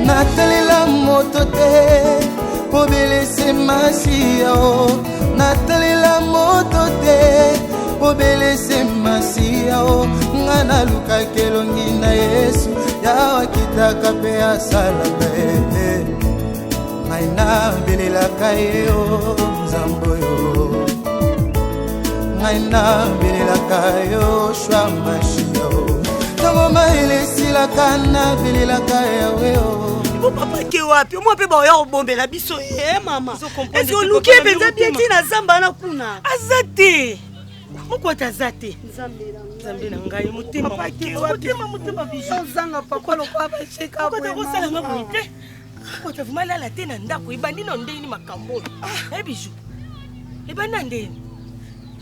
Natalela moto te pobelese masiya o natalela moto te pobelese masiya o nga nalukaka elongi na yesu yawe akitaka mpe asalaka ye ngai nabelelaka ye o nzambe oyo ngai nabelelaka yo shwa mashia o ntango mayele esilaka nabelelaka yawe o po papa ke wapi omwa mpe baoya kobombela biso ye mama eske oluki ye mpenza bie ti na zamba wana kuna aza te mokwata aza te nzambe na ngai motema motema motema bijozanga papa lokola basheka kosala nga boye te Kota vraimen lala te na ndako ebandi na ndeni makambo oyo. Ah. Eh bijou. Ebandi na ndeni.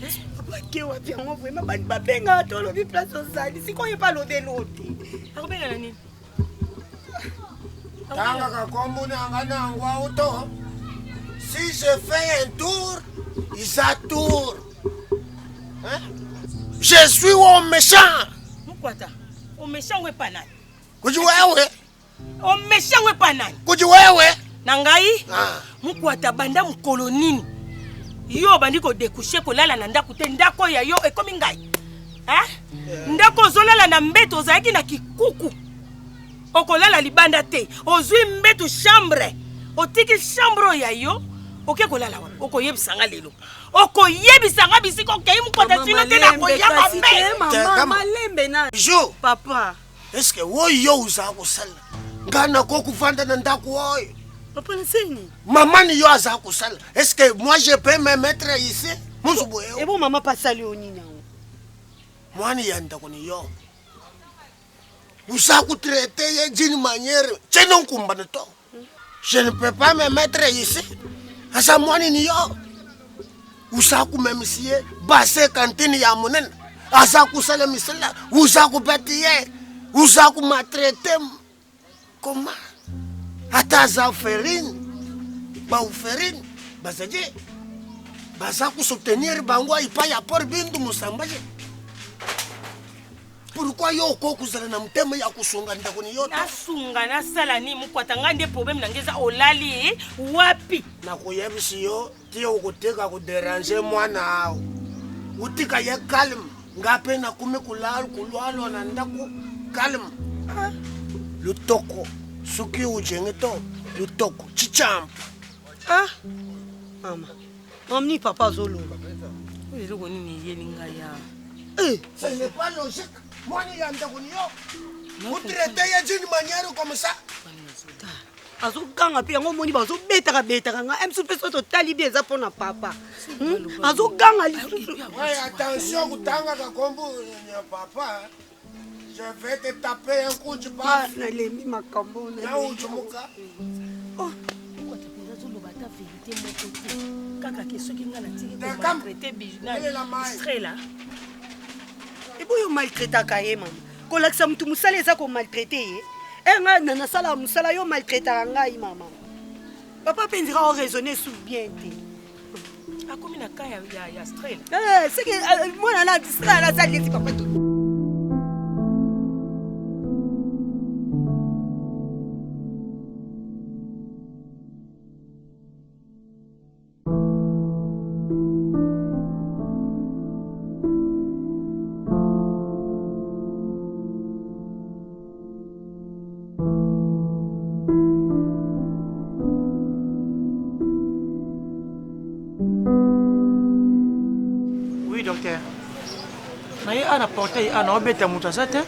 Eh? Papa ke wapi yango vraiment bani babengaka to olobi place ozali sikoyo epa alobeli oyo te. Akobenga na nini? Tangaka kombo na nga na yango auto. Si je fais un tour, ils tour. Hein? Je suis au méchant. Mukwata, au méchant we panani. Kuji wewe. Omeshi yango epa nani? Kuji wewe. Na ngai? Ah. Mukwata banda mokolo nini? Yo obandi ko découcher kolala na ndako te, ndako ya yo ekomi ngai. Hein? Yeah. Ndako ozolala na mbeto ozalaki na kikuku. Okolala libanda te. Ozwi mbeto chambre. Otiki chambre oyo ya yo, oke kolala wapi? Okoyebisa nga lelo. Okoyebisa nga bisika okei Mukwata sino te nakoya mabe. Malembe na. Jo. Papa. Est-ce que oyo oza kosala nga nakoki kovanda na ndako oyo? Papa naseni. Mama ni yo aza kosala. Est-ce que moi je peux me mettre ici? Musu boye. Ebo mama pasali yo nini yango? Mwani ya ndako ni yo. Uza kutraiter ye d'une manière tshene nkumbana to. Je ne peux pas me mettre ici. Aza mwani ni yo. Uza kumemisi ye base cantine ya monene. Aza kusala misala, uza kubeti ye, uza kumatraiter comment? Ata aza ferine, ba ferine bazaje baza kusoutenir bango epai ya Paul Bindu Musambaje. Pourquoi yo okoki kozala na motema ya kosunga ndako ni yo te? Nasunga nasala nini Mukwata? Ngai nde problème na ngai eza olali wapi? Nakoyebisi yo ti okoteka koderange mwana awo, otika ye calme. Nga mpe nakomi kulwalwa na ndako calme. Lutoko soki ojenge to lutoko chichamp. Ah mama, mama papa azoloba oyo eloko nini eyeli ngai ya Eh. Ce n'est pas logique. Mwani ya ndako ni yo. Vous traitez ye d'une manière comme ça. Azoganga mpe yango omoni bazobetaka betaka ngai msu mpe so totali bi eza mpona papa. Azoganga lisusu. Ouais, attention kutangaka kombo ya papa. Je vais te taper un coup du bas. Nalembi makambo na ujumuka. Oh. Azoloba ata vérité moko te. Kaka ke soki ngai natiki komaltraite Strela. Eboyo maltraitaka ye mama. Kolakisa mutu mosala eza komaltraite ye. E ngai na nasala mosala yo maltraitaka ngai mama. Papa mpe ndira oraisonner sous bien te. Akomi na cas ya Strela. Eh, c'est que mwana na Strela asali neti papa to. Oui, docteur. Na ye ana portail ana obeta moto aza te.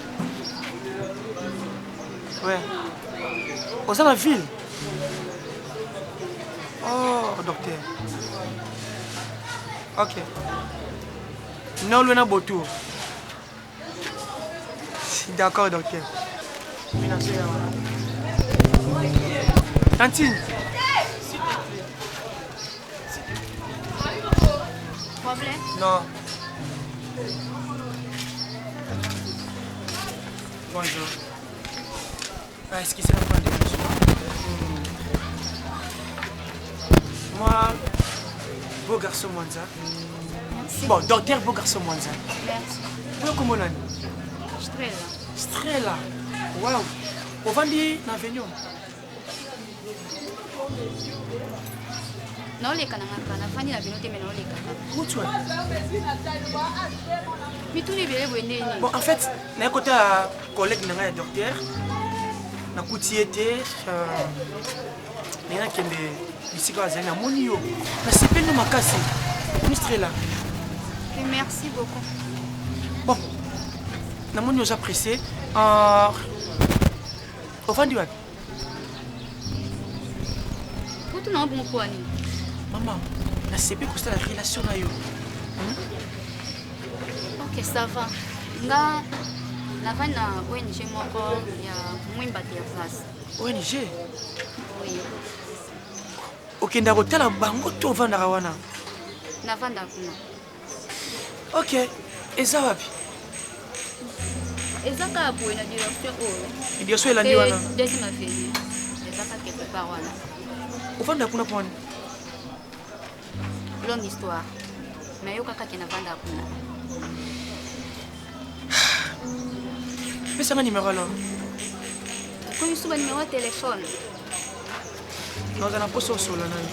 Ouais. Oza na ville. Oh, docteur. Ok. Non, lwena botour. D'accord, docteur. Tantine. Problème? Non. Bonjour. Ah, excusez-moi pour le dérangement. Moi, beau garçon Mwanza. Merci. Bon, docteur beau garçon Mwanza. Merci. Vous comment on Strela. Strela. Waouh. Ovandi na avenue. Naoleka na ngaka, nafandi na bino te me naoleka kaka. Uti wapi? Mituna ebele boye nde nini? Bon, en fait, naye kota collègue na ngai ya docteur, nakuti ye te, euh, naye nakende bisika azali, namoni yo, nasepeli no makasi, Mistrela. Merci beaucoup. Bon, namoni oza pressé. Euh, ofandi wapi? Kutu na bongo mpo nini? Mama, nasepeli kosala relation na yo. Hmm? Ok, ça va. Nga navandi na ONG moko ya Mwimba Terrasse. ONG? Oui. Okenda kotala bango to ovandaka wana? Navandaka kuna. Ok, eza wapi? Eza kaka boye na direction oyo. Direction elandi wana. Deuxième avenue. Eza kaka quelque part wana. Ovanda kuna mpo wani? Longue histoire. Mais yo kaka ke navanda kuna. Pesa nga numéro alors. Okomi suba numéro ya téléphone. Naza na mposa osola na yo.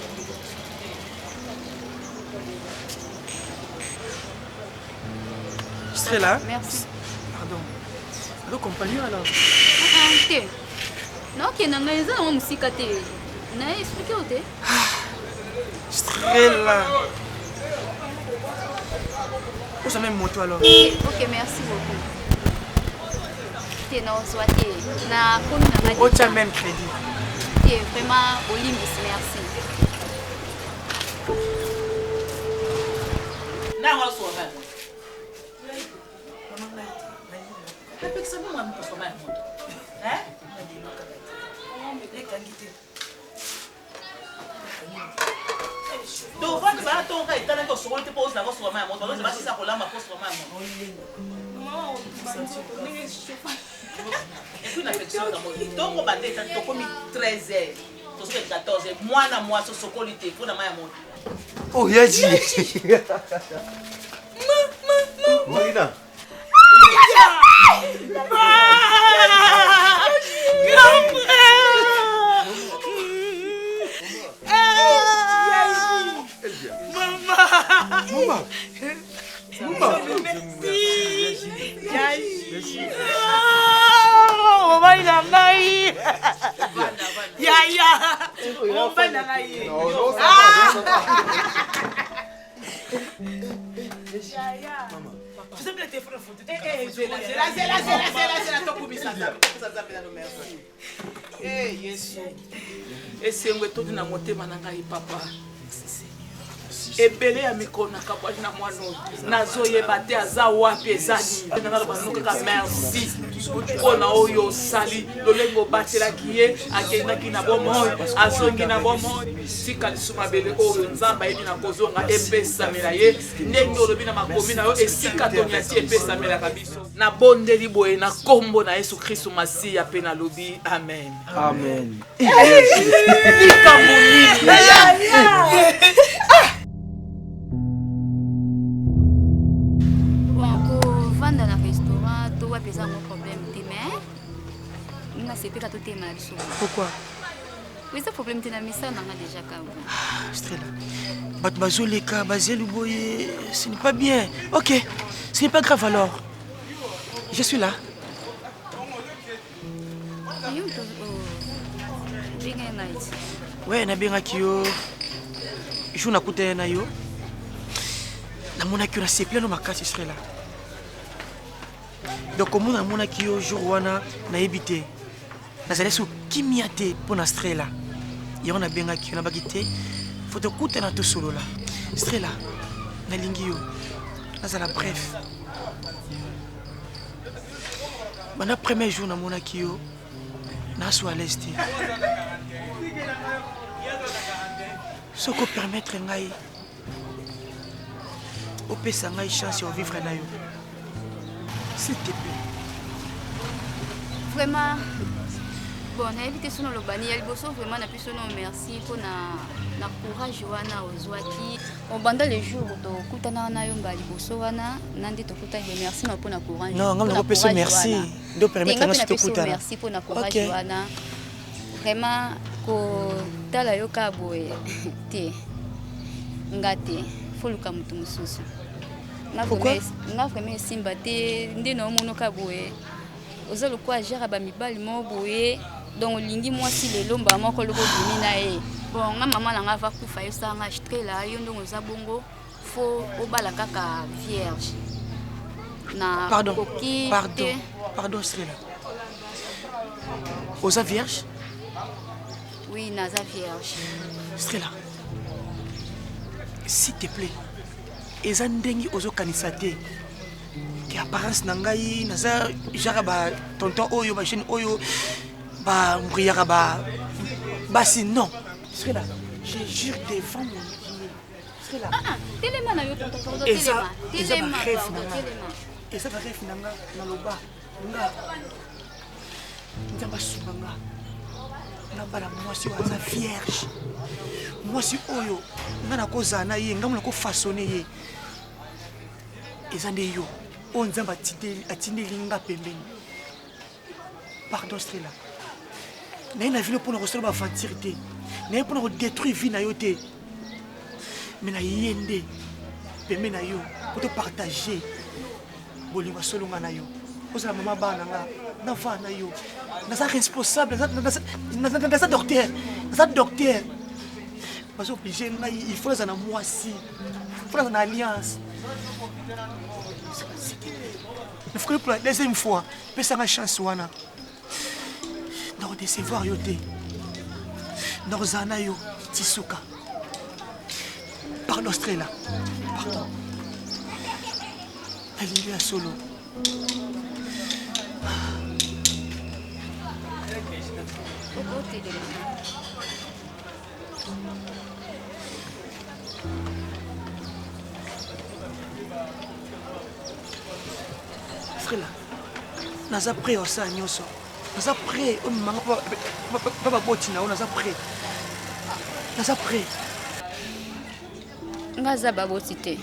Je serai là. Merci. Pardon. Alors, compagnon alors. Ah, ah, te. Naokenda ngai eza nango mosika te. Na explique yo te. Je serai là. Oza même moto alors. Ok, ok, merci beaucoup. Te naozwa te. Nakomi na ngai. Otia même crédit. Te vraiment olimbisi merci. Nango asuwa mai moto. Napekisa bino mwa mikoso mai moto. Hein? Ekangi te. Tovandi bana tonga etalaki osokoli te mpo ozala kosoka mai ya moto. Bazozi basisa kolamba mpo osoka mai ya moto. Et puis napekisa yango ntongo banda etali tokomi 13 heures tozoki 14 heures mwana mwasi osokoli te mpo na mai ya moto. Oh, Yaji. Marina. Grand frère! Maman! Mama. Mama. Merci! Yaji! Mobali na ngai! Yaya! Mobali na ngai! Zela, zela, zela, zela, tokumisa Nzambe, tokumisa Nzambe nano, merci. Eh, Yesu. Esengo etondi na motema na ngai papa. Ebele ya mikolo nakabwani na mwana oyo nazoyeba te aza wapi eza nini. Naloba no kaka merci mpo na oyo osali, lolenge obatelaki ye, akendaki na bomoi, azongi na bomoi. Tika lisusu mabele oyo Nzambe ayebi na kozonga epesamela ye ndenge olobi na makomi na yo, esika tonyati epesamelaka biso. Nabondeli boye na kombo na Yesu Kristu Masiya mpe nalobi amen. Amen. Likambo nini? Bon, kovanda na restaurant to wapi eza yango problème te mais nga sepela totema na biso. Pourquoi? Eza problème te na misala na nga déjà kaka. Ah, Strela. Bato bazoleka bazelu boye, ce n'est pas bien. Ok, ce n'est pas grave alors. Je suis là. Yo moto obengai ngai ti. Ouais, nabengaki yo jour nakutani na yo, namonaki yo nasepeli no makasi Strela. Donc omona namonaki yo jour wana nayebi te nazali so kimia te mpo na Strela. Yango nabengaki yo nabaki te fo tokutana tosolola. Strela, nalingi yo nazala bref. Banda premier jour namonaki yo naso à l'aise te. Soki opermettre ngai opesa ngai chance ya ovivre na yo, s'il te plaît. Vraiment bon, nayebi te soki naloba nini ya liboso. Vraiment napesi yo no merci mpo na courage wana ozwaki obanda le jour tokutana wana yo mbala liboso wana na nde tokutani. Merci na mpo na courage. Non, ngai Mpo na nakopesa courage merci wana. nde opermettre Te, nga nga so mpe napesi yo tokutana. merci mpo na courage Ok. wana vraiment. Kotala yo kaka boye te, nga te, fo luka moto mosusu. Nga vraiment esimba te nde na omono kaka boye oza lokola genre ba mibali moko boye donc olingi mwasi lelo mbala moko loko obimi na ye. Bon, nga mama na nga ava kufa yo sala nga strela yo ndongo oza bongo fo obala kaka vierge na pardon, koki pardon, te. Pardon Strela, oza vierge? Oui, naza vierge. Strela, s'il te plaît, eza ndenge ozokanisa te ke apparence na ngai naza genre ba tonton oyo ba jeune oyo ba mbriyaka ba basi. Non Strela, je jure devant mon Dieu, Strela. Ah, ah, telema na yo tonton, pardon, eza telema eza telema, ba rêve pardon, na nga telema. Eza ba rêve na nga, naloba nga Nzambe asunga nga nabala mwasi oyo aza vierge, mwasi oyo nga nakozala na ye, ngambo nakofaçonne ye. Eza nde yo oyo Nzambe atindeli nga pembeni. Pardon Strela, naye na vino mpona kosala baaventure te, naye mpona kodétruire vie na yo te, mais naye nde pembe na yo po topartage bolingo ya solo. Nga na yo, ozala mama bana na nga, navaa na yo, naza responsable, naza docteur, naza docteur, baza oblige ngai, il faut naza na mwasi, faut naza na alliance. Nafukali pour la deuxième fois, pesanga chance wana, nakodecevoir yo te, nakozala na yo ti suka. Pardon Strela, pardon, nalingi ya solo. Okotelema. Strela, naza prêt osala nyonso, naza prêt omemanga mpa baboti na yo, naza prêt, naza prêt. Nga aza baboti te.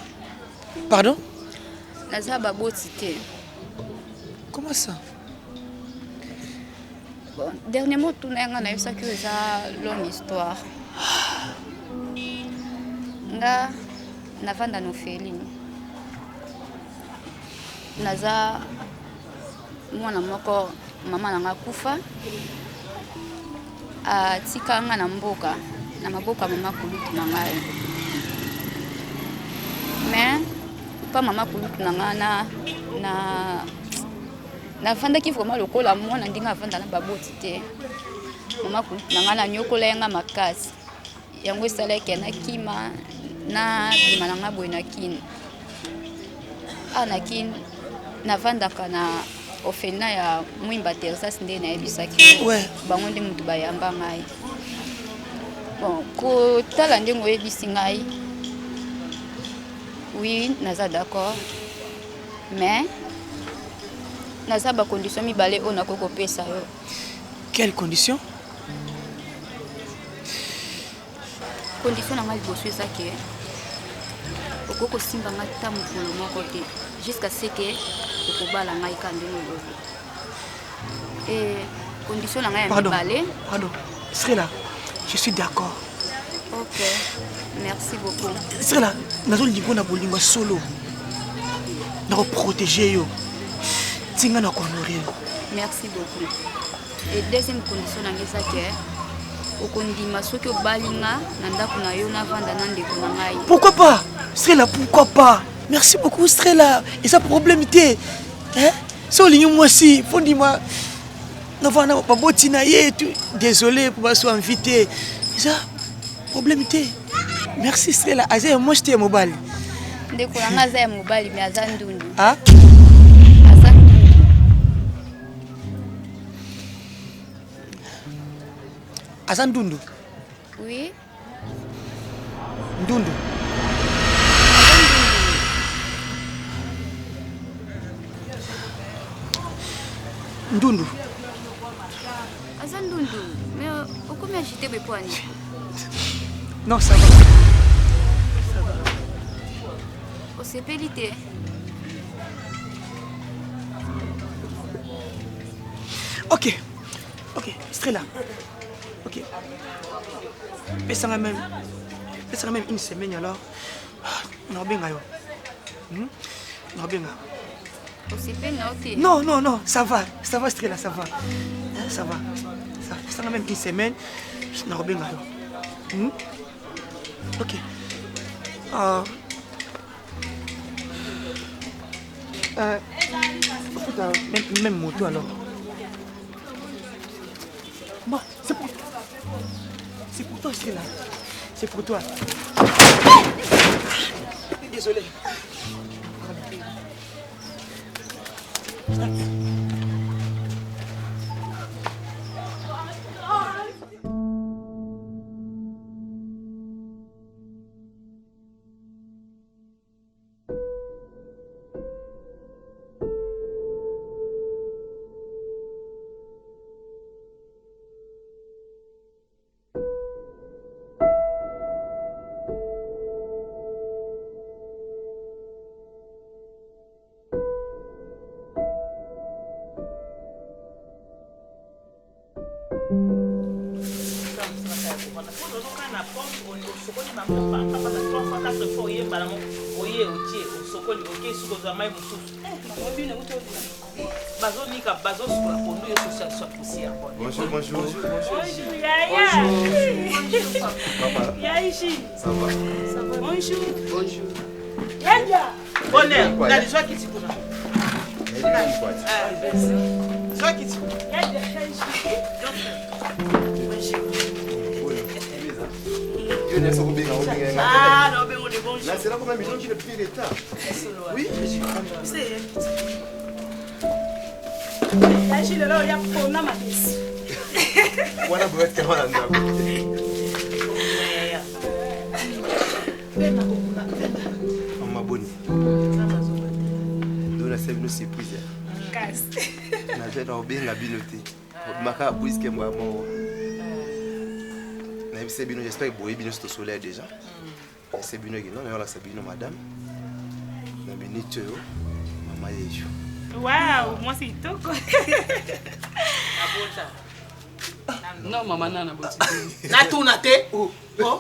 Pardon? Naza baboti te. Comment ça? Bon, dernièrement tuna yanga nayebisaki oyo eza longue histoire. Nga navanda na orpheline, naza mwana moko, mama na nga akufa, atika nga na mboka na maboko ya mama kulutu na ngai. Mais pa mama kulutu na ngai na navandaki vraiment lokola mwana ndenge avanda na baboti te. Mama kulutu na ngai nanyokola ye nga makasi, yango esalaki nakima, nabima na ngai boye na Kini. Awa na Kini navandaka na orphelinat ya Mwimba Texas nde nayebisaki bango nde moto bayamba ngai. Bon, kotala ndenge oyebisi ngai, oui, naza d'accord, mais naza bacondition mibale oyo nakoki kopesa yo. Quelle condition? Condition na ngai liboso eza ke okoki kosimba ngai ta mokolo moko te jusqu'à ce que okobala ngai ka ndenge olobi. E condition na ngai ya Pardon. mibale. Pardon Strela, je suis d'accord. Ok, merci beaucoup. Strela, nazolingo na bolingo ya solo, nakoprotege yo ntinga na kohonore yo. Merci beaucoup. Et deuxième condition na ngai eza ke okondima soki obali nga na ndako na yo navanda na ndeko na ngai. Pourquoi pas, Strela, pourquoi pas? Merci beaucoup Strela, eza problème te, hein? So olingi mwasi fo ndima navanda na baboti na ye. Désolé po baso envie te, eza problème te. Merci Strela. Aza ya mwasi te ya mobali? Ndeko na ngai aza ya mobali, mais aza ndundu. Ah? Aza ndundu. Aza ndundu? Oui. Ndundu? Aza ndundu. Ndundu. Aza ndundu, mais okomi agité boye po ani? Non, ça va, ça va. Osepeli te? Ok, Strela. Ok. Pesanga même pesanga même une semaine alors. Naobenga yo. Hmm? Naobenga. Osepeli na yo te? Non, non, non, ça va. Ça va Strela, ça va. Hein, ça va. Ça, pesanga même une semaine. Naobenga yo. Hmm? Ok. Euh, euh, même, même moto alors. Bon, c'est pour C'est pour toi, c'est là. C'est pour toi. Désolé. Oye otie osokoli oke suki ozwa mai mosusu bazonika bazosukola pondu yo social soit poussière. Bonjour, bonjour. Bonjour, Yaya. Bonjour. Papa. Yaishi. Ça va? Ça va. Bonjour. Bonjour. Yaya. Bonheur, nani zwa kiti kuna. Zwa kiti. Yaya, Yaishi. Ah, non, mais on est bonjour. C'est là qu'on a mis le plus retard. Oui, C'est. Yaishi lelo oya pona makesi. Wana boyetika wana ndako. Mama boni. Dona se bino surprise. Kasi. Naza na obenga bino te. Obimaka puisque mwa moko. Nayebisa bino, j'espère que boyebi bino tosolaire déjà. Nayebisa bino ke non, nayolakisa bino madame. Na minute oyo mama yeyo. Wow, mwasi kitoko. Non, mama nana boti. Natuna te. Non,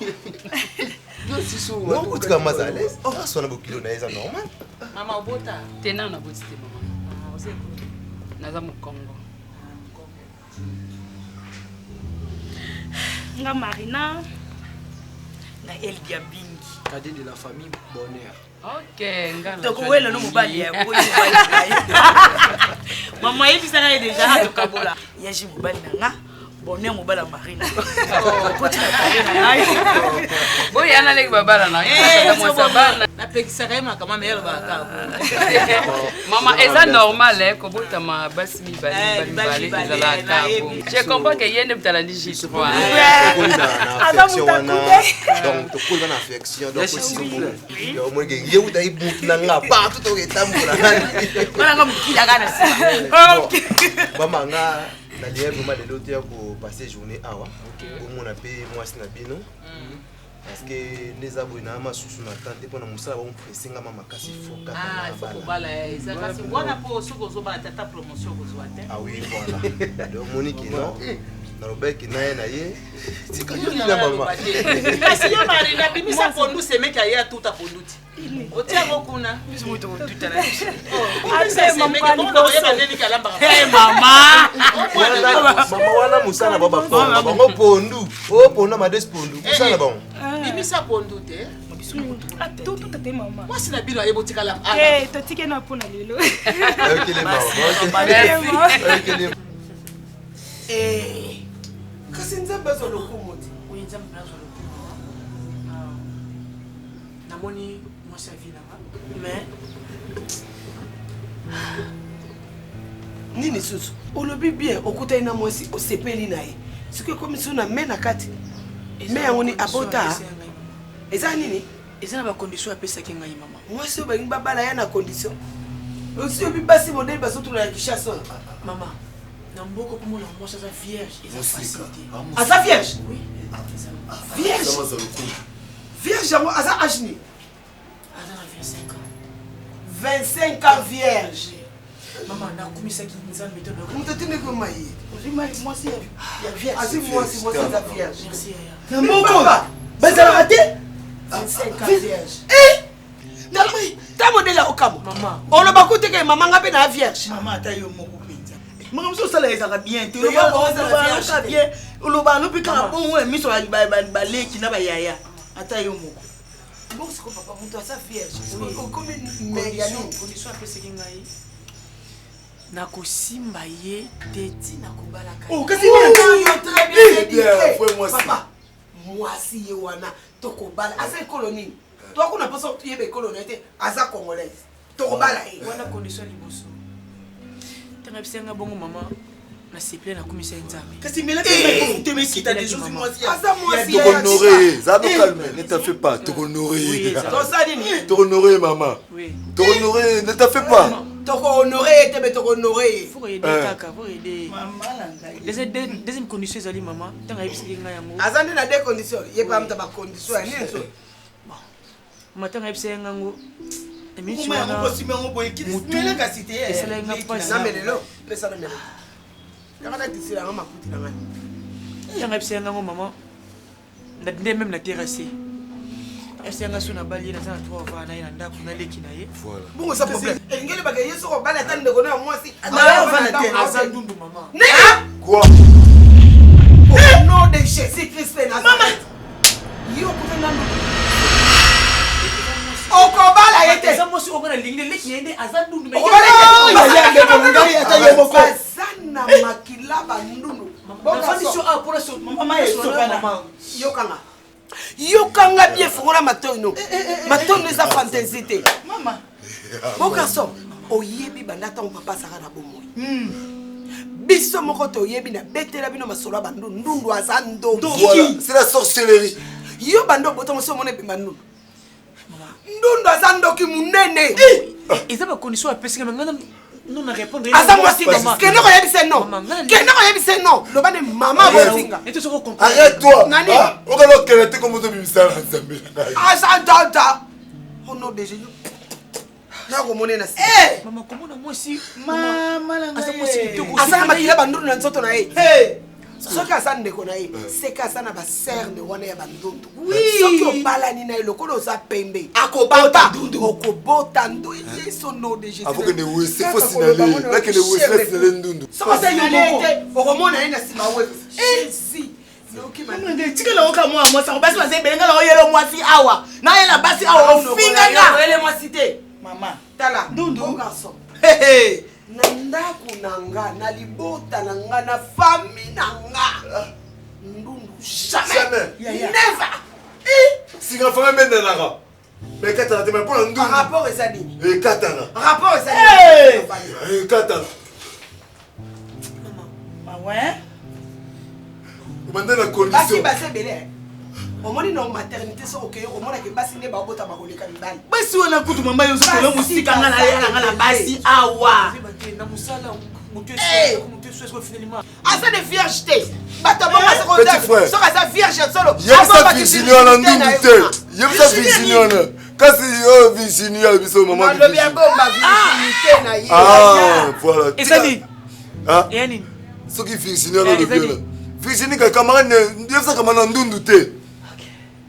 otika maza à l'aise. Aswana bokilo na ye eza normal. Mama obota. Te nana boti te mama. Naza mokongo. Nga Marina. Nga Elbia Bingi. Cadet de la famille Bonheur. Ok, nga na. Tokowela no mobali ya boyi mobali na ye. Mama ayebisaka ye deja atokabola. Yaji mobali na nga. Bonheur mobali ya Marina. Okoti na kare na ngai. Boya na leki babala na. Eh, Mwasa bana. napekisaka ye makambo me alobaka kaka. Mama, eza normal eh, kobotama basi mibale Eh, mibale mibale, mibale ezalaka nayebi. bongo. Je comprends que ye nde moto alandi J3. Tokoli na affection wana. Donc tokoli na affection donc osisi omonike ye uta ye mutu na nga partout toketambola nani. Wana nga mokili aka na nsima. Mama nga nalingi vraiment lelo te ya kopasser journée awa. Bomona mpe mwasi na bino. Parce que nde eza boye na masusu na temps te mpona mosala bamopresse nga ma makasi fo Ah, kaka il faut na bala. kobala eh, eza kasi wana mpo soki ozobala tata promotion okozwa te. Ah oui, voilà. Donc Monique, non nalobaki na ye na ye tika yo nina mama. Kasi yo Marina bimisa pondu semeki aye atuta pondu ti. Otia yango kuna. Biso moto kotuta na biso. Bimisa semeki bongo oyeba ndeni kalambaka. Eh, mama. Mama wana mosala na bango baponga bango pondu o pondu amadesi pondu mosala na bango. Bimisa pondu te. Tututa te mama. Mwasi na bino ayebi otikala. Eh, totike na mpona lelo. Okele mama. Okele. Eh, kasi nzambe azwa lokumu te. Oyo nzambe azwa lokumu. Namoni mwasi ya vie na nga. Mais nini susu olobi bien okutani na mwasi osepeli na ye soki ekomi susu na me na kati me yango ni abota eza nini eza na bacondition apesaki ngai mama. Mwasi oyo balingi babala ya na condition osi obi basi modele bazotuna na Kinshasa oyo. Mama, na mboka komona mwasi aza vierge eza facile te. Aza vierge? Oui. Vierge? Vierge yango aza age nini? Aza na 25 ans. 25 ans vierge. Mama nakumisaki Nzambe to moto atindaki yo mai ozwi mai mwasi ya vierge. Azwi mwasi, mwasi aza vierge. Merci yaya. Na mboka bazalaka te. 25 ans vierge. Ta modele ya okamwa oloba kuteke mama nga mpe na vierge. Mama ata yo moko mpenza. Makambo mosusu osala ezalaka bien te. Yo Olobaka bien. Olobaka no mpe kaka bongo na miso ya baleki na bayaya. Ata yo moko. Bongo sikoyo papa moto aza vierge okomi mère ya nini? Condition apesaki ngai nakosimba ye te ntina kobalaka. Oh, kasi bien. Yo très bien Eh, bien, éduqué. frère, mwasi. Papa, mwasi ye wana tokobala aza ekolo nini? Twakuna mposa toyeba ekolo na ye te, aza congolaise. Tokobala ye. Wana condition ya liboso. Ntango ayebisaki nga bongo mama nasepela nakumisa ye Nzambe. Kasi mela mpe te mekita deja ozwi mwasi ya- Aza mwasi ya- Tokohonore ye, za no calme, ne t'en fais pas, tokohonore ye. Tosali nini? Tokohonore ye mama. Oui. Tokohonore ye, ne t'en fais pas. Tokohonore ye te me tokohonore ye. Faut aider Eh. kaka, faut aider. Deuxième condition ezali mama, ntango ayebisaki ngai yango. Aza nde na deux conditions, ye pa muta ba condition ya nini so? Mama ntango ayebisaki ngai yango, na miniti Okoma yango wana, mpo yango boye, mutu mela kasi te, eh, esalaki ngai leki mpasi. na Na melelo, pesa na melelo. Kaka na tisela yango makuti na ngai. Ntango ayebisaki ngai yango mama, na nde même na terrasse. Ayebisaki ngai so nabali ye naza na droit ovanda na ye na ndako na leki na ye. Bongo eza problème. Elingi elobaka ye soko obali ata ndeko na ya mwasi. Aza ndundu. Aza ndundu mama. Nini? Quoi? Au nom de Jésus-Christ de Nazareth. Yo kuta nanu. Okobala ye te. Eza mwasi oyo ngai nalingi leki na ye nde aza ndundu. Mais Okobala ye te. Yaya, ndeko na ngai, ata ye moko. Baza na makila bandundu. Nafandi so awa mpona so Mama esopana. mama. Yokanga. Yokanga bien fungola matoi no. Matoi no eza fantaisie te. Mama. Bon garçon, oyebi banda ntango papa azalaka na bomoi. Biso moko toyebi na betela bino masolo ya bandundu. Ndundu aza ndoki. Voilà, c'est la sorcellerie. Yo bando obotama so omona ebemba ndundu. Ndundu aza ndoki munene. Eza ba condition apesaki ngai ngai non na répondre. Aza mwasi te. Kende koyebisa non. Kende koyebisa non. Loba ne mama abotinga. Arrête-toi. Nani? Ah, okala okende te kombo ozobimisa na Nzambe na ngai. Aza dada. Au nom de Jésus. Nakomona na sima. Mama komona mwasi Mama na ngai. aza mwasi kitoko. Aza na makila bandundu na nzoto na ye. Soki aza ndeko na ye, seke aza na bacerne wana ya bandundu. Soki obalani na ye lokola oza pembe, akobota okobota ndu Yesu nom de Jésus. Avokende wese, faut signaler. Nakende wese, na signaler ndundu. Soki osignaler ye te, okomona ye na nsima wewe. Jésus. Tikela oka mwa mwasi yango basi baza ebele nga na oyela mwasi awa nayela basi awa ofinga nga Oyele mwasi te. Mama. Tala. Ndundu. Bon garçon. Na ndako na nga, na libota na nga, na famille na nga. Ndundu jamais. Jamais. Never. Singa fanga mendanaka. Mais ekatana te, mais mpona ndundu. Rapport eza nini? Ekatana. Rapport eza nini? Ekatana. Mawe. Obanda na Basi condition. baza ebele. Omoni na maternité soki okeye omonake basi nde babota bakoleka mibali. Basi wana kutu mama yo ozokolo mosika nga na yela nga na basi awa. Na mosala motu Eh. motu esu finalement. Aza de vierge te. Bato bongo Petit frère. soki aza vierge ya solo. Yebisa Virginie wana ndundu te. Yebisa Virginie wana. Kasi oyo Virginie ya biso mama. Malobi ya Virginie. bomba virginité na ye. Ah, voilà. Eza nini? Ah? Eya nini? Soki Virginie wana Eh, olobi eza wana. nini? Virginie ka camarade yebisa camarade na ndundu te.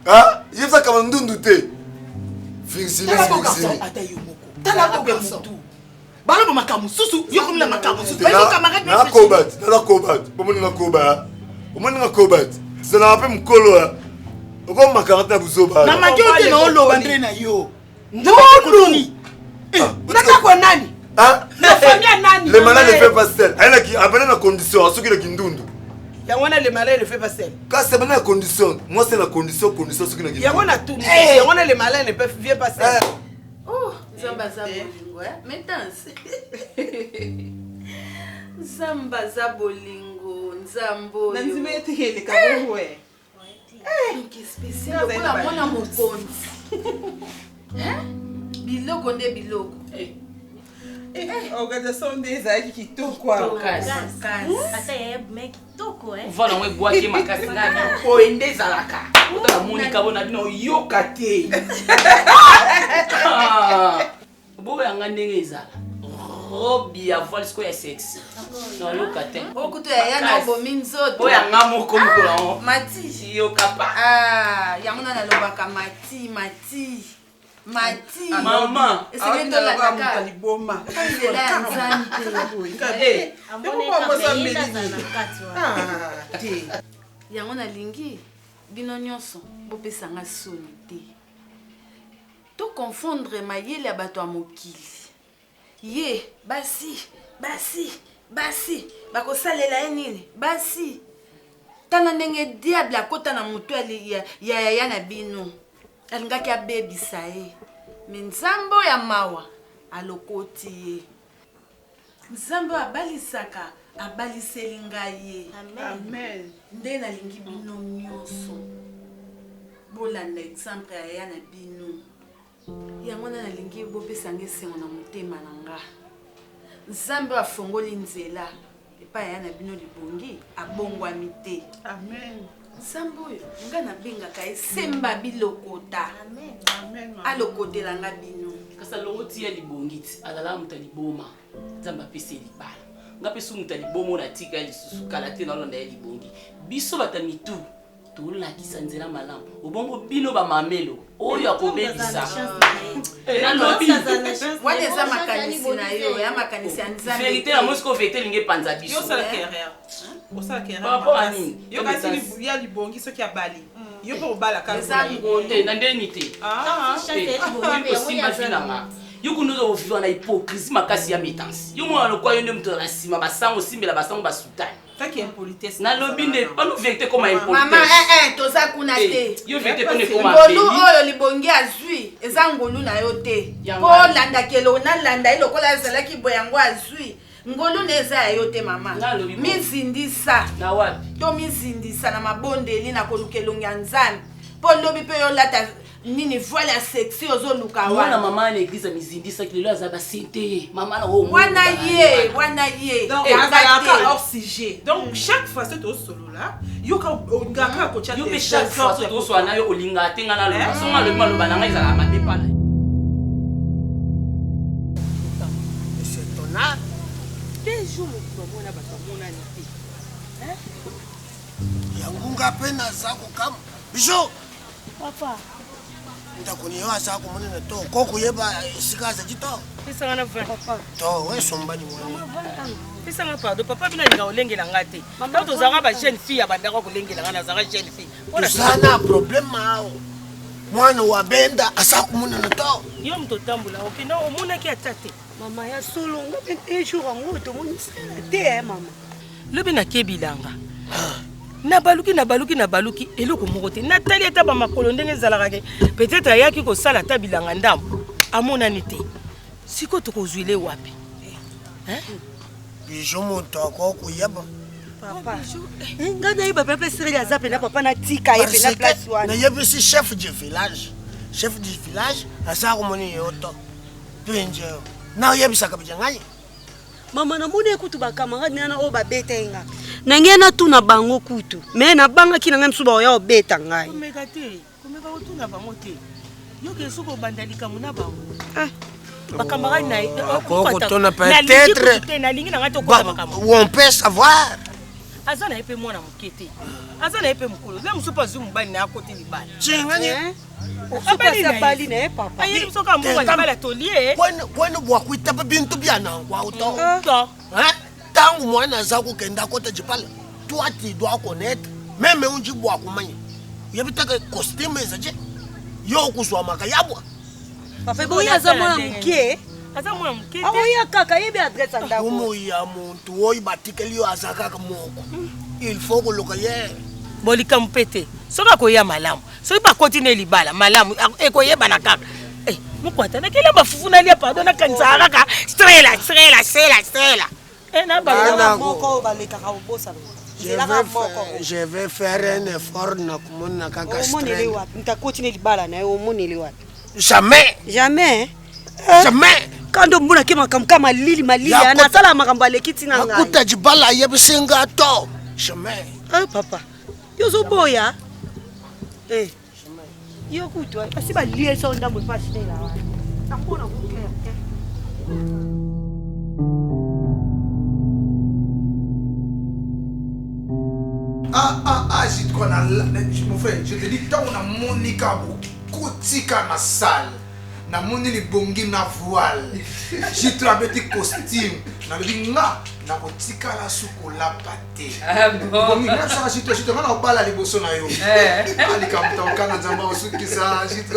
Ah? Yebisa camarade ndundu te. Virginie, Tala bon garçon. Virginie. Ata yo moko. Tala bon garçon. Baloba makambo mosusu yo komi na makambo mosusu. Bayebi camarade na Na kobat, na kobat. Bomoni na koba. Omoni na kobat. Zala mpe mokolo ya. Okomakaka te na buzoba. Na maki oyo te na oloba ndre na yo. Ndundu. Na ndako ya nani? Ah? Na famille ya nani? Le malin ne fait pas seul. Ayelaki abanda na condition, asoki na kindundu. Yango wana le malin ne fait pas seul. Kasi abanda na condition, mwasi na condition, condition soki na kindundu. Yango na tuni. Yango wana le malin ne peut vient pas seul. Oh, Nzambe aza bolingo, eh? Maintenance. Nzambe aza bolingo, Nzambe oyo. Na ndimi ete eleka bongo, eh. Donc spécial lokola mwana mokonzi. Hein? Biloko nde biloko. Organisation nde ezalaki kitoko awa. Ata yaya bima kitoko eh. Vala yango ebwaki makasi ngai Boye nde ezalaka. Otala monika bona bino oyoka te. Boyanga ndenge ezala. Robe ya voile sikoyo ya sexy. Nayoka te. Okutu ya yana obomi nzoto. Oyo ya nga moko mokolo yango. Mati. Yoka pa. Ah, yango na nalobaka mati, mati. Mati. Mama. Esengeli tolandaka. Liboma. Nzela ya Nzambe. Yango nalingi bino nyonso bopesa nga soni te. To confondre mayele ya bato ya mokili. Ye basi basi basi bakosalela ye nini basi tala ndenge diable akota na motu ya yaya na bino alingaki abebisa ye me nzambe oyo ya mawa alokoti ye nzambe oyo abalisaka abaliseli ngai ye Amen. Nde nalingi bino nyonso bolanda exemple ya yaya na bino yango wana nalingi bopesa nga esengo na motema na nga nzambe oyo afongoli nzela epai yaya na bino libongi abongwami te Amen. Nzambe oyo nga nabengaka ye semba bilokota alokotela nga bino. Kasi alongoti ye libongi ti azalaka moto ya liboma nzambe apesi ye libala nga mpe su moto ya liboma oyo natika ye lisusu kala te nalonda ye libongi biso bato ya mitu tolakisa nzela malamu obongo bino bamamelo oyo akobebisa nalobi wana eza makanisi na yo ya makanisi ya nzambe verité na mosiko verité elingi epanza biso osalaka erreur osalaka erreur Par rapport à nini? yo kasi ya libongi soki abali yo mpe obala kaka te na ndeni te osimba vi na nga yo kuna oza kovivre na hypocrisie makasi ya metansi yo mwana lokwa yo nde moto na nsima basango osimbela basango basutani nalobi nde pano verité koma mama eh, eh, toza kuna te yo verité pano ekoma ngolu oyo libongi azwi eza ngolu na yo te mpo olandaka elo nalanda ye lokola azalaki boye yango azwi ngolu na eza ya yo te mama mizindisa to mizindisa na mabondeli na koluka elongi ya nzambe mpo lobi mpe yo olata nini voile ya sexy ozoluka wana mama na eglise amizindisaki lelo aza basente ye mama na oyo wana ye wana ye donc azalaka hors sujet donc chaque fois soki tosolola yoka olingaka kotya yo mpe chaque fois soki tosolola na yo olingaka te ngai naloba songo alobi maloba na ngai ezalaka mabe mpana Deux jours mokolo mona bato bamonani te. Yango nga mpe naza kokamwa biso Papa. Ndako ni yo aza komonana to ko koyeba esika azali to. Pesanga na 20 papa. To wesombani mwana. Pesanga pardon papa bino alinga kolengela nga te. Ntango tozalaka ba jeune fille ya bandako kolengela nga nazalaka jeune fille. Toza na problème awa. Mwana wa benda aza komonana to. Yo moto otambola okenda omonaki ata te. Mama ya solo nga mpe un jour yango tomonisana te eh, mama. Lobi nake bilanga nabaluki nabaluki nabaluki eloko moko te natali ata bamakolo ndenge ezalaka ke peut-être ayaki kosala ata bilanga ndambo amonani te sikoyo tokozwile wapi bijo moto akoki koyeba papa eh, ngai nayeba mpe mpe sirili aza mpena papa natika ye mpena place wana nayebisi chef du village chef du village aza komoni yo to mpenje nayebisaka bija ngai Mama namoni ye kutu ba camarade nana oyo babeta ye nga na ngai natuna bango kutu me nabangaki na ngai mosusu bakoya kobeta ngai. Komeka te, komeka kotuna bango te. Yo ke soki obanda likambo na bango. Ah. Ba camarade na ye. Okotuna peut-être. Te nalingi na ngai te okota makambo. On peut savoir. Aza na ye mpe mwana moke te. Aza na ye mpe mokolo. Ye mosusu mpe azwi mobali na ye akoti libala. Chingani. abali na ye papa ayebi biso kaka mbongo ya libala tolie kwene bwakuitaba bintu bya nango to ntango mwana aza kokenda akota jipala toi tu dois connaître meme unji bwakumanya oyebi teke costume ezaje yo okozwamaka yabwa papa eboyi aza mwana moke aza mwana moke te akoya kaka ayebi adresse ya ndako bomoi ya moto oyo batikeli yo aza kaka moko il faut koluka ye bo likambo mpe te soki akoya malamu soki bakoti ne libala malamu ekoyebana kaka eh, mokwata nakela bafufu nalia pardon nakanisaka kaka strela strela strela strela eh, moko oyo balekaka obosana je vais faire un effort na komona kaka omoneli wapi moto akoti ne libala na ye omoneli wapi jamais jamais eh? jamais kando omonaki makambo ka malili malili nasala makambo aleki ntina ngai akuta libala ayebisi nga to jamais eh, papa yo ozoboya eh. yo kutu basi baliesa ndambo epasi te wana namona ko clair te. Ah ah ah, je crois na mon frère, je te dis tant na monika bokotika na salle. Namoni libongi na voile. J3 abeti costume. Nalobi nga nakotikala su kolapa te. Ah bon? Libongi nga saka J3 J3 nga nakobala liboso na yo. Eh. Ah, likambo tokokanga Nzambe akosukisa J3.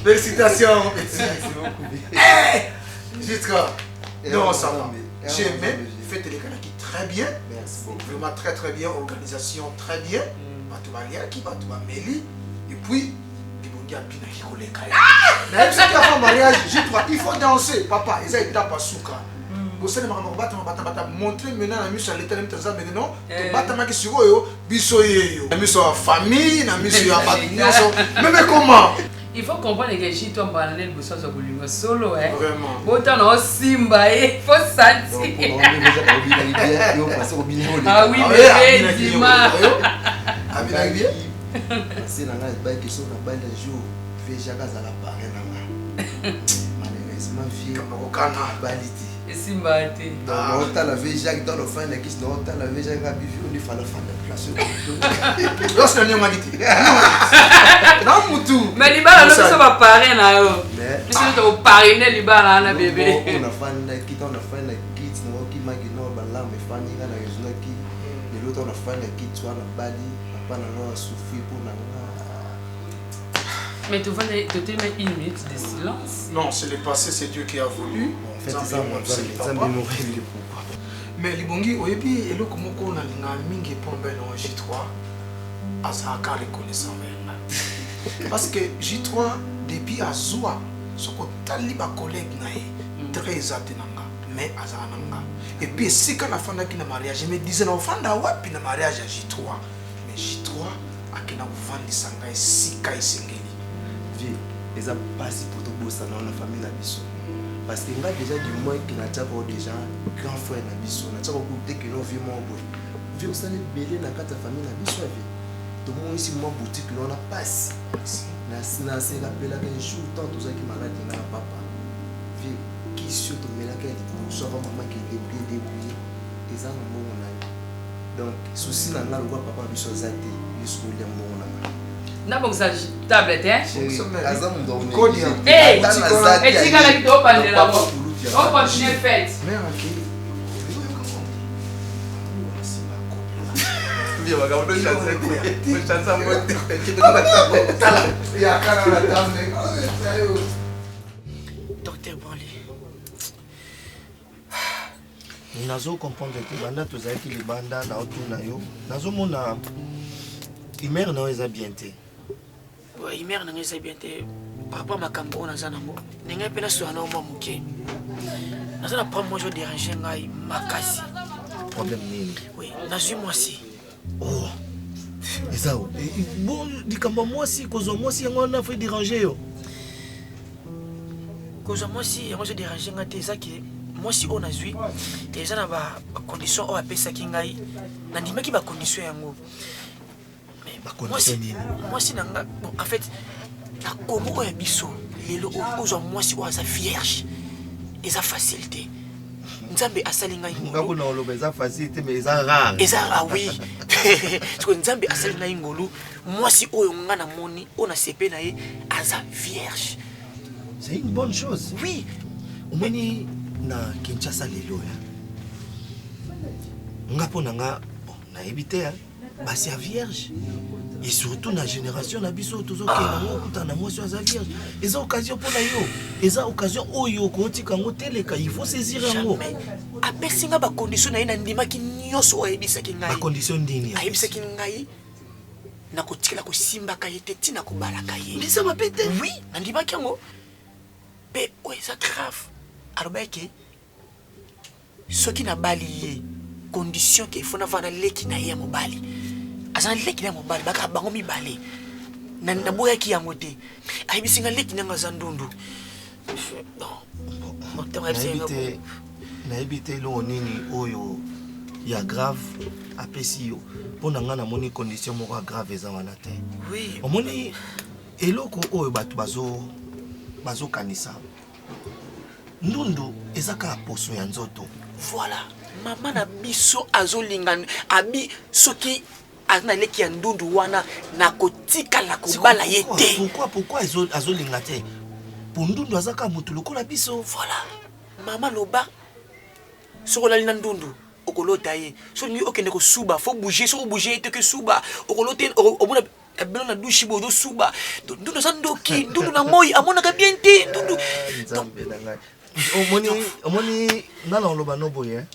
Félicitations mon petit. Eh! J3. Non, ça va. J'ai aimé. Fête elekanaki très bien. Vraiment très très bien. Organisation très bien. Bato baliaki, bato bameli. Et puis, libongi abinaki koleka ye. Nayebisaki avant mariage, J3, il faut danser. Papa, eza étape ya suka. bosali makambo kobatama batabata montre maintenant na miso ya leta na miso ya nzambe non tobatamaki sikoyo biso yeyo na miso ya famille na miso ya bato nyonso meme comment Il faut comprendre que J3 mbala na liboso azwa bolingo solo eh. Vraiment. Bota na osimba ye, faut sentir. Ah oui, bébé, dima. Abinaki bien? Nase na ngai ebaki soki nabali un jour vie Jacques azala parrain na nga. Malheureusement vie abali te. Esimba te. Donc naotala vie Jacques dans le fin na kisi naotala vie Jacques abi vie oni fala fanda place. Lorsque na nyongaki te. Na mutu. Mais libala no biso ba parrain na yo. Biso to parrainer libala wana bébé. Oyo nafandaki ntango nafandi na kiti naokimaki no balamu efandi nga na raisonnaki lelo ntango nafandi na kiti wana nabali papa na nga asouffrir mpo na nga. Mais tu vas te une minute de silence. Non, c'est le passé, c'est Dieu qui a voulu. En fait, eza Nzambe morele pourquoi. Mais libongi oyebi eloko moko nalinga mingi epombe na J3 azalaka reconnaissant vers nga. Parce que J3 depuis azwa soki otali ba collègue na ye très eza te na nga mais azala na nga. Et puis esika nafandaki na mariage, je me disais na ofanda wapi na mariage ya J3 mais J3 akenda kovandisa nga esika esengeli. Vie eza pasi po tobosana na famille na biso parce que nga déjà du moins que natiaka oyo déjà grand frère na biso natiaka kutu te que no vie moko boye vie osala ebele na kati ya famille na biso ya vie tomonisi mwa boutique na wana pasi naserapelaka un jour tant tozalaki malade na papa vie kisi oyo tomelaka ya liboso avant mama ke debrouille debrouille eza na mbongo na yo donc souci na nga lokola papa na biso aza te yo soki olia mbongo na nga nabongisa table te aza moto etikalaki tobandela ngo ocontinue fete. Docteur Branly. Nazo comprendre te banda tozalaki libanda na otuna yo nazomona humeur na yo eza bien te. Ouais, humeur na ngai eza bien te par rapport makambo oyo naza nango na ngai mpe nasola na yo mwa moke naza na problème moko ezoderange ngai makasi. Problème nini? Oui, nazwi mwasi. Oh. Eza bon likambo ya mwasi kozwa mwasi yango wana fo déranger yo. Kozwa mwasi yango ezo déranger ngai te eza ke mwasi oyo nazwi eza na ba condition oyo apesaki ngai nandimaki ba condition yango. Ba condition nini? Mwasi na nga bon en fait na Congo oyo ya biso lelo oyo ozwa mwasi oyo aza vierge eza facile te. Nzambe asali ngai ngolu. Ngako na oloba eza facile te mais eza rare. Eza ah oui. Siko Nzambe asali ngai ngolu mwasi oyo nga namoni oyo na sepe na ye aza vierge. C'est une bonne chose. Oui. Omoni na Kinshasa lelo ya. Nga po na nga bon nayebi te hein. Basi ya vierge et surtout na génération na biso tozokende yango okutana na mwasi oyo aza vierge eza occasion mpo na yo eza occasion oyo okotika yango teleka il faut saisir yango. Apesi nga ba condition na ye nandimaki nyonso oyo ayebisaki ngai. Ba condition nini? Ayebisaki ngai nakotikala kosimbaka ye te ntina kobalaka ye. Eza mabe te. Oui, nandimaki yango mpe oyo eza grave alobaki ke soki nabali ye condition ke faut navanda leki na ye ya mobali aza na leki na ye ya mobali bakaka bango mibale naboyaki yango te ayebisi nga leki nanga aza ndundu. Nayebi te eloko nini oyo ya grave apesi yo mpo na ngai namoni condition moko ya grave eza wana te. Omoni eloko oyo bato bazokanisa ndundu eza kaka poso ya nzoto. Voilà, mama na biso azolinga abi soki aza na leki ya ndundu wana nakotikala kobala ye te. Pourquoi pourquoi azolinga te? Po ndundu aza kaka motu lokola biso. Voilà. Mama loba soki olali na ndundu okolota ye, soki olingi okende kosuba faut bouger, soki obouger ye te oke suba okolota ye, omona bino na douche boye ozosuba. Ndundu aza ndoki, ndundu na moi amonaka bien te ndundu. Nzambe na ngai. Omoni omoni nga na oloba no boye.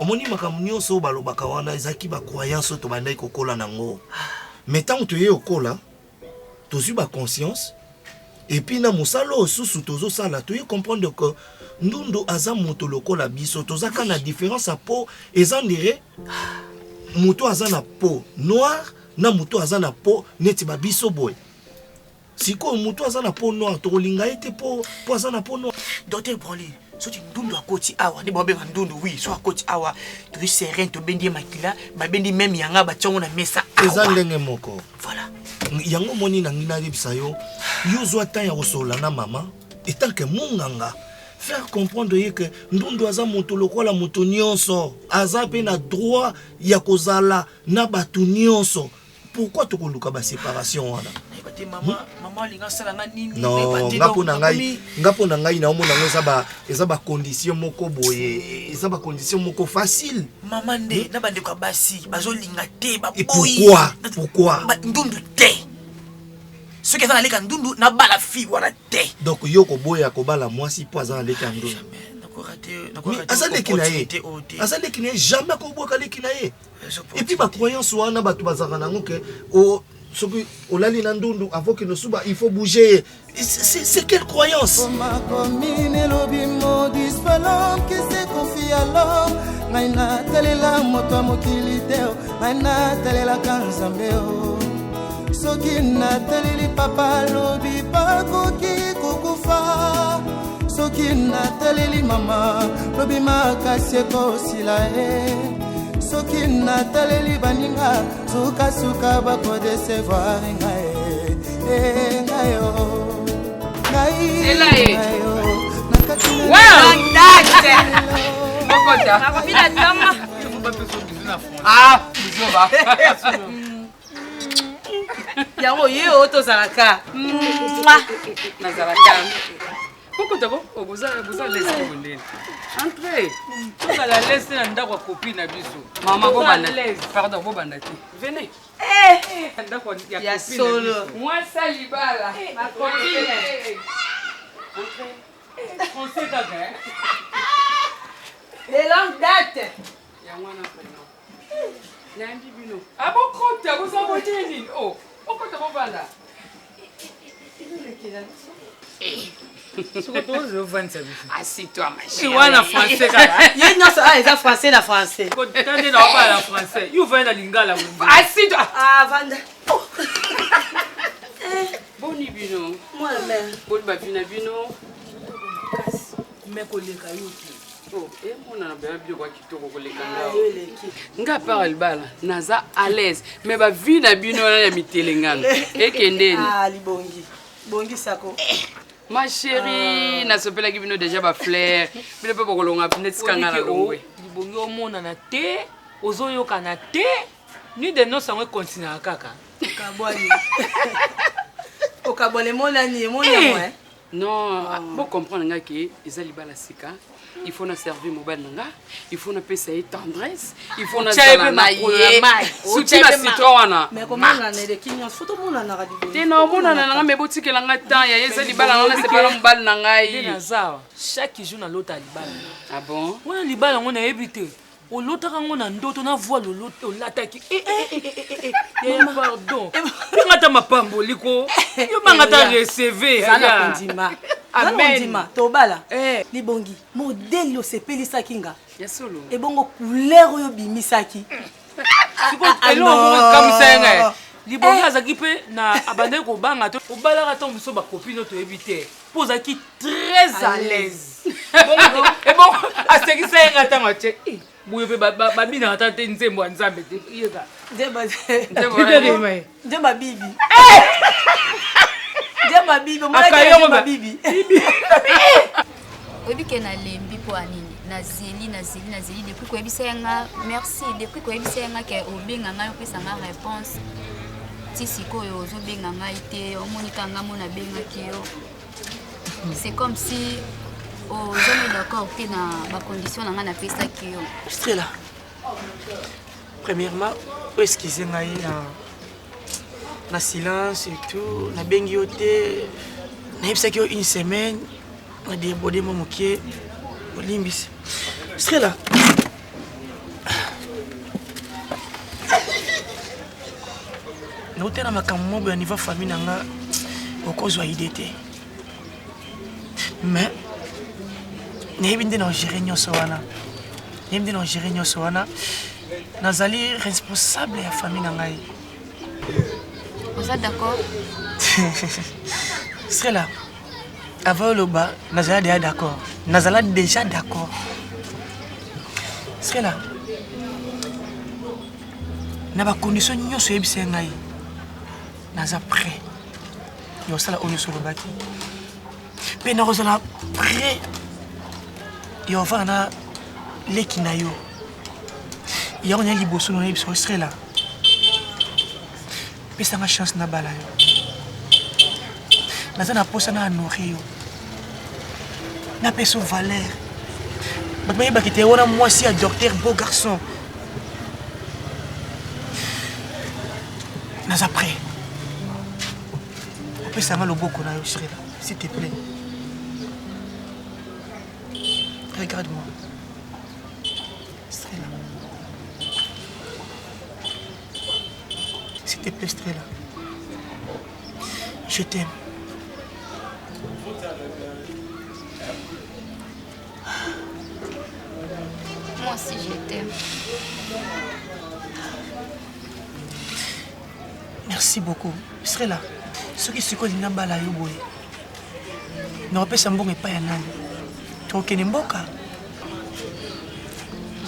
Omoni makambo nyonso oyo balobaka wana ezalaki ba croyance oyo tobandaki kokola nango. Mais ntango toye kokola tozwi ba conscience et puis na mosala oyo susu tozosala toye comprendre que ndundu aza moto lokola biso, toza kaka na différence ya peau. Eza ndire moto aza na peau noire na moto aza na peau neti ba biso boye. Sikoyo moto aza na peau noire tokolinga ye te po po aza na peau noire. Docteur Broly, soki ndundu akoti awa nde babenga ndundu oui, soki akoti awa tozwi serein tobendi ye makila, babendi meme yanga batia yango na mesa awa. Eza ndenge moko. Voilà. Yango omoni nangi nayebisa yo, yo zwa temps ya kosolola na mama etant que munganga, faire comprendre ye que ndundu aza moto lokola moto nyonso, aza pe na droit ya kozala na bato nyonso. Pourquoi tokoluka ba séparation wana? Nayeba te mama, mama alinga asala nga nini? Non, nga mpo na ngai, nga mpo na ngai naomona yango eza ba eza ba condition moko boye, eza ba condition moko facile. Mama nde na bandeko ya basi bazolinga te, Et baboyi. pourquoi? Pourquoi? Ba ndundu te. Soki aza na leka ndundu na bala fille wana te. Donc yo koboya kobala mwasi mpo aza na leki ya ndundu. Mais aza leki na ye. Aza leki na ye, jamais akobwaka leki na ye. Et puis ba croyance wana bato bazalaka nango ke soki olali na ndundu avant que nosuba il faut bouger. C'est quelle croyance? Makomi elobi maudit soit l'homme qui se confie à l'homme. Ngai natalela moto ya mokili te, ngai natalelaka Nzambe o. Soki nataleli papa alobi bakoki kokufa, soki nataleli mama lobi makasi ekosila ye, soki nataleli baninga sukasuka bakodecevoir ngai. Eh, ngai o, ngai, Zela ye. ngai o, na kati na Wow! Bokota. Nakobila tama. Ah, buzoba. Yango ye oyo tozalaka. Nazalaka. Bokota bo, oh, boza boza lese bondeni. Entrez. Tozala lese na ndako ya copine na biso. Mama Toza bobanda. l'aise. Pardon, bobanda te. Venez. Ndako ya Ya copine na solo. biso. Mwasa libala. Ma copine. Entrez. Français kaka, hein? De longue date. Yango wana vraiment. Nayambi bino. Ah bokota, boza bote nini? Oh, bokota bobanda. Soki tozovandisa biso. Assis-toi ma chérie. Wana français kaka. Ye nyonso ah eza français na français. Tande na obala na français. Yo vanda lingala. Assis-toi. Ah vanda. Boni bino. Mwana mère. Boni ba vi na bino. Mais koleka yo te. Oh, emonana baya biloko ya kitoko koleka Ah, yo eleki. nga part libala naza à l'aise mais ba vie na bino wana ya mitelengano ekendeni. Ah libongi. Bongi sako. Ma chérie, nasopelaki bino déjà ba fleur, bino mpe bokolonga neti kanga na longwe. Libongi omonana te, ozoyokana te, nuit de noces yango ekontinuaka kaka. Okabwani. Okabwani emonani emonani yango, eh. Non, bo comprendre nga ke eza libala sika. Il faut na servir mobali na nga, il faut na pesa ye tendresse, il faut na Otya ye zala mpe na makolo ya ye. mai. Soutien Otya na ye mpe ma- citron wana. Mais komonana eleki nyonso, faut tomonanaka libongi. Te na omonana na nga me botikela nga temps ya ye eza libala na nga nasepela mobali na Nde ngai. naza awa, chaque jour nalota libala. Ah bon? Wana libala yango nayebi te. Olotaka yango na ndoto na voile olataki. Eh, eh, eh, eh, eh, eh, eh, pardon. Benga ata mapamboli ko. Yo banga ata recevez. Zala ya. kondima. Zala Amen. kondima, tobala. Libongi, modèle osepelisaki nga. Ya solo. Ebongo couleur oyo obimisaki. Sikoyo, Ah, eloko moko non. ekamwisa ye ngai. Libongi azalaki mpe na abandaki kobanga te obalaka ntango mosusu bakopine oyo toyebi te mpo ozalaki très à l'aise. Bongo ebongo asekisa ye ngai ntango atie eh, boye mpe babinaka ata te nzembo ya nzambe te yeka. Nzemba bibi. Nzemba bibi, omonaki Akayongo nzemba ba- bibi. Oyebi ke nalembi mpo ya nini? Nazeli, nazeli, nazeli depuis koyebisa ye nga merci, depuis koyebisa ye nga ke obenga ngai opesa nga réponse. Ti sikoyo ozobenga ngai te, omoni kaka nga mo nabengaki yo. C'est comme si ozami d'accord te na bacondition na ngai napesaki yo. Strela, premièrement, oexcuse ngai na na silence et tout, nabengi yo te, nayebisaki yo une semaine, na débordé mwa moke, olimbisi. Strela, nautela makambo moko ya niveau famille na nga okozwa idée te mais nayebi nde na ogere nyonso wana nayebi nde na ogere nyonso wana nazali responsable ya famille na ngai. Oza d'accord? Strela, avant oloba nazala deja d'accord, nazala déjà d'accord. Strela, na bacondition nyonso oyebisa ye ngai naza prêt ya kosala oyo nyonso olobaki mpe nakozala prêt ya kovanda na leki na yo. Yango na liboso na oyebisa Strela, pesanga chance nabala yo, naza na posa na honore yo, napesa yo valeur, bato bayebaki te wana mwasi ya docteur beau garçon. Naza prêt, opesanga loboko na yo Strela, s'il te plaît. Regarde-moi. Strela. S'il te plaît, Strela. Je t'aime. Moi aussi, je t'aime. Merci beaucoup. Strela, soki sikoyo olingi nabala yo boye, nakopesa mbongo epai ya nani? Tokokende mboka?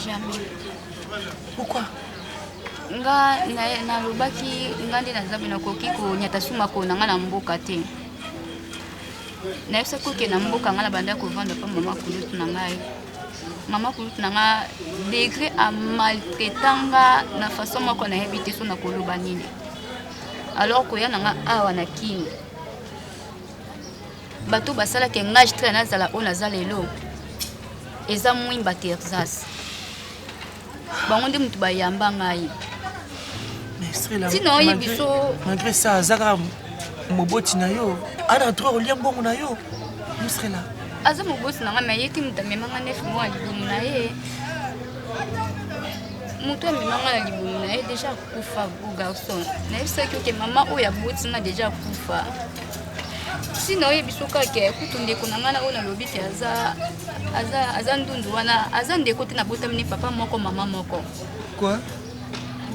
Jamais. Pourquoi? Nga nalobaki nga nde naza boye, nakoki konyata su makolo na nga na mboka te. Nayebisaki okende na mboka, nga na banda kovanda mpa mama kulutu na ngai. Mama kulutu na nga degré amaltraita nga na façon moko nayebi te so nakoloba nini. Alors koya na nga awa na Kin, bato basalaki engage tre nazala oyo naza lelo eza Mwimba Texas. Bango nde moto bayamba ngai. Ntina oyebi so malgré ça aza kaka moboti na yo, ana droit kolia mbongo na yo. Strela, aza moboti na ngai, mais ye te moto amemanga 9 mois ya libumu na ye. Moto amemanga na libumu na ye déjà akufa, beau garçon. Nayebisaki oke mama oyo aboti nga déjà akufa. Ntina oyebi so kaka kutu ndeko na ngai na oyo nalobi ke aza, aza, aza ndundu wana, aza ndeko te, nabotami ne papa moko mama moko. Quoi?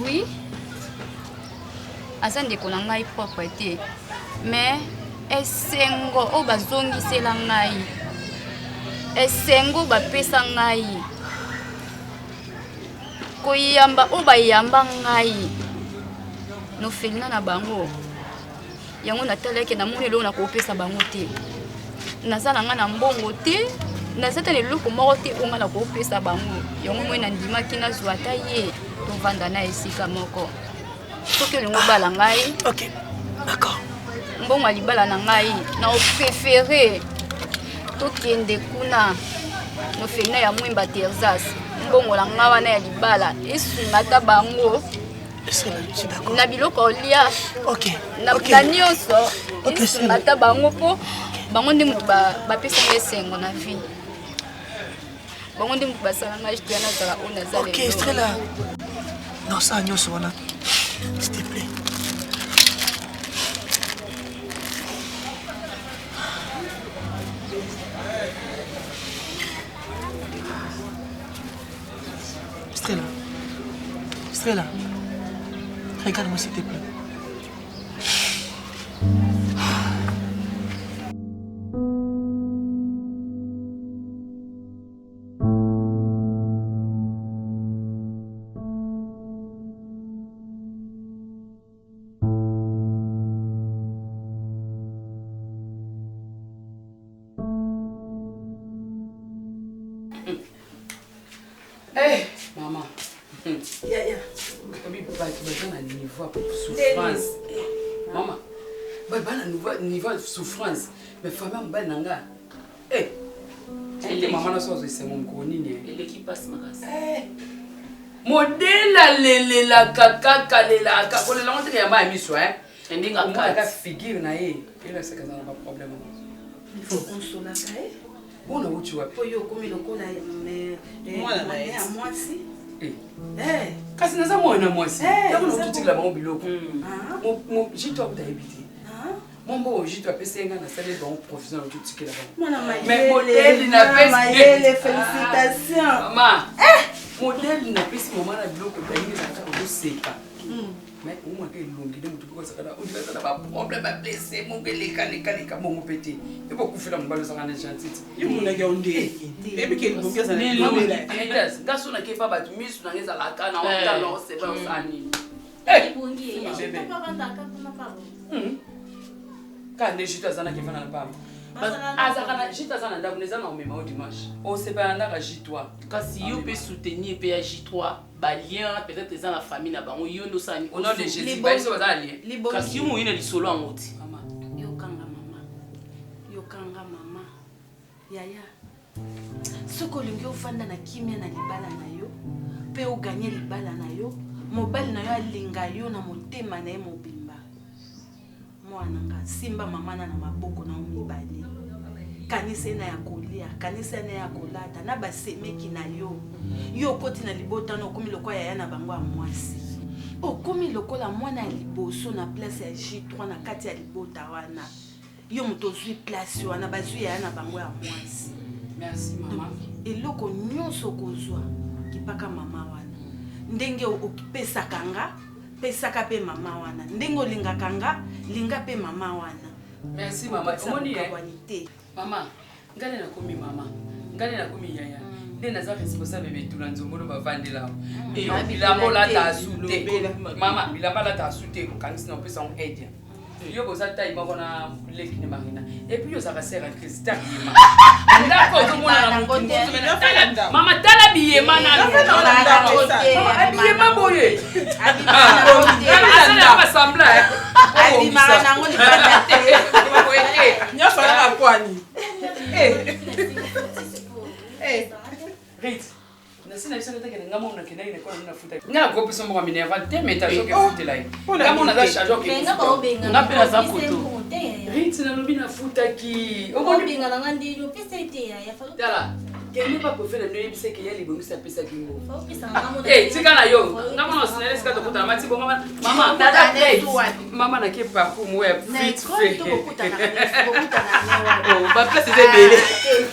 Oui, aza ndeko na ngai propre te, mais esengo oyo bazongisela ngai, esengo bapesa ngai, koyamba oyo bayamba ngai nofelina na bango, yango natalaki namoni eloko nakopesa bango te. Naza na ngai na mbongo te, naza ta na eloko moko te oyo ngai nakopesa bango. Yango moi nandimaki nazwa ata ye, tovanda na esika moko. Soki olingi obala ngai, ok, d'accord, mbongo ya libala na ngai na opréféré tokende kuna nofelina ya Mwimba Texas, mbongo na ngai wana ya libala esunga ata bango na biloko olia na nyonso, esunga ata bango mpo bango nde moto bapesanga esengo na vie, bango nde moto basala ngai jte nazala oyo naza. Ok Strela, nasala nyonso wana, s'il te plaît. Strela, Strela, regarde-moi s'il te plaît. Eh, mama. Yaya. Obi bato baza na niveau ya souffrance. Mama, bato baza na niveau ya souffrance. Mais famille ya mobali na nga. Eh. Ete mama na so azwa esengo mokolo nini? Eh? Eleki pasi makasi. Eh. Modele alelelaka kaka lelaka kolela ngo teke ya mai ya miso eh. Ndenge akati figure na ye elakisaka aza na ba problème. Il faut consolaka ye. Ona wuti wapi? Po yo okomi lokola mwana ya mwasi. Eh. Kasi naza mwana mwasi. Ntango nakotikela bango biloko. Jito akuta yebi te. Mwa mbongo Jito apesi ye ngai nasaleli bango provision na kotikela bango. Mais modele napesi. Mayele, félicitations. Mama. Modele napesi mama na biloko balingi ezalaka kozoseka. Mais omwaka elongi nde motu mpe kozalaka ondira aza na baproblème ablesse moko elekalekaleka bongo mpe te mpe bokufela mobali ozalaka na gentil te Yo monaki yango ndenge eyebi ke libongi aza na libela. Nga so nake epa bato misu nanga ezalaka na otala oseba osala nini kaka nde jito aza na kefana na pamba azalaka na jito aza na ndako na eza na omema o dimanche osepela na ndako ya J3. Kasi yo mpe soutenir mpe ya J3 balien wana peut-être eza na famille na bango yo nde osala nini? Au nom de Jésus, ba biso baza na lien. Kasi yo moyi na lisolo yango ti. Yokanga mama, yokanga mama, yaya, soki olingi ofanda na kimia na libala na yo mpe oganye libala na yo, mobali na yo alinga yo na motema na ye mobimba, mwana nga simba mama na na maboko na yo mibale, kanisa ye na ya kolia, kanisa ye na ya kolata na basemeki na yo. Yo okoti na libota wana, okomi lokola yaya na bango ya mwasi, okomi lokola mwana ya liboso na place ya J3 na kati ya libota wana. Yo moto ozwi place wana, bazwi yaya na bango ya mwasi. Merci mama. Eloko nyonso okozwa kipaka mama wana, ndenge opesaka nga pesaka mpe mama wana, ndenge olingaka nga linga mpe mama wana. Merci mama. Omoni eh? Te. Mama, ngai nde nakomi mama, ngai nde nakomi yaya, nde naza responsable betula nzombo bavandela awa. Eyo bilamba olata asu te mama, bilamba alata asu te, okangisi na opesa yango aide. Yo boza tai moko na leki ne Marina, et puis ozalaka sœur ya Christ ta biyema ndako ozomona na motu mosusu mena tala mama, tala biyema nanu mama, abiyema boye asalaka basambla. Abimaka nango libanda te. Nyonso wana bakwani. Rit, nasi na biso natakende nga moko nakendaki na ekolo nafuta nga nakopesa moko ya minerval te mais tazoki efutela ye nga moko naza charge. Nga mpe naza koto Rit, nalobi nafutaki. Tala, kende pa préfet na bino, oyebisa eke ya libongisi apesaki ngo. Tika na yo, nga mona osinale esika tokutana mati bongo mama. Tokutana wapi? Mama, nake parcours moko ya vite fait. Baplace eza ebele.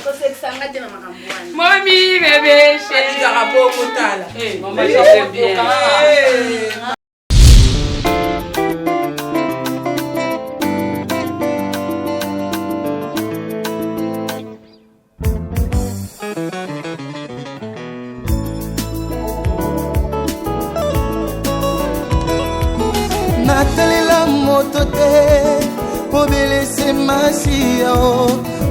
Kosekisanga te na makambo wana. Mami, bébé, chérie. Alingaka bongo, tala. Eh, maman, je t'aime bien. Natalela moto te obelese masiya o,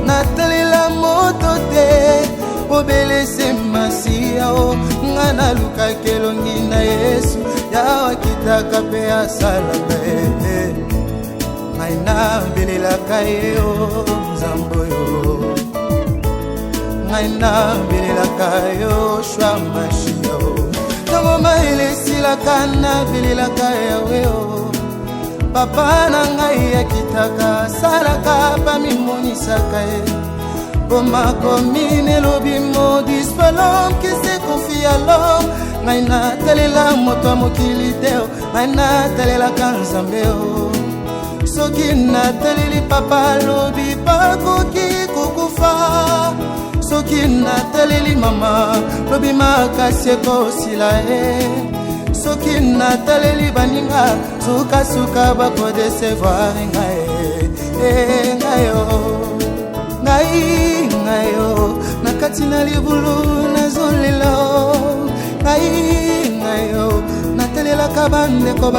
natalela moto te obelese masiya o. Nga nalukaki elongi na Yesu, yawa akitaka mpe asalaka ye. Ngai nabelelaka ye o Nzambe oyo, ngai nabelelaka yo shwa mashia o. Ntango mayele esilaka nabelelaka Yawe o. Papa na ngai akitaka, asalaka, bamimonisaka ye. Po makomi elobi maudit soit l'homme qui se confie à l'homme. Ngai natalela moto ya mokili te o, ngai natalelaka Nzambe o. Soki nataleli papa, alobi bakoki kokufa. Soki nataleli mama, lobi makasi ekosila ye. Soki nataleli baninga, sukasuka bakodecevoir ngai. E, ngai o, ngai, ngai o, na kati na libulu nazolela o. Ngai, ngai o, natalelaka bandeko.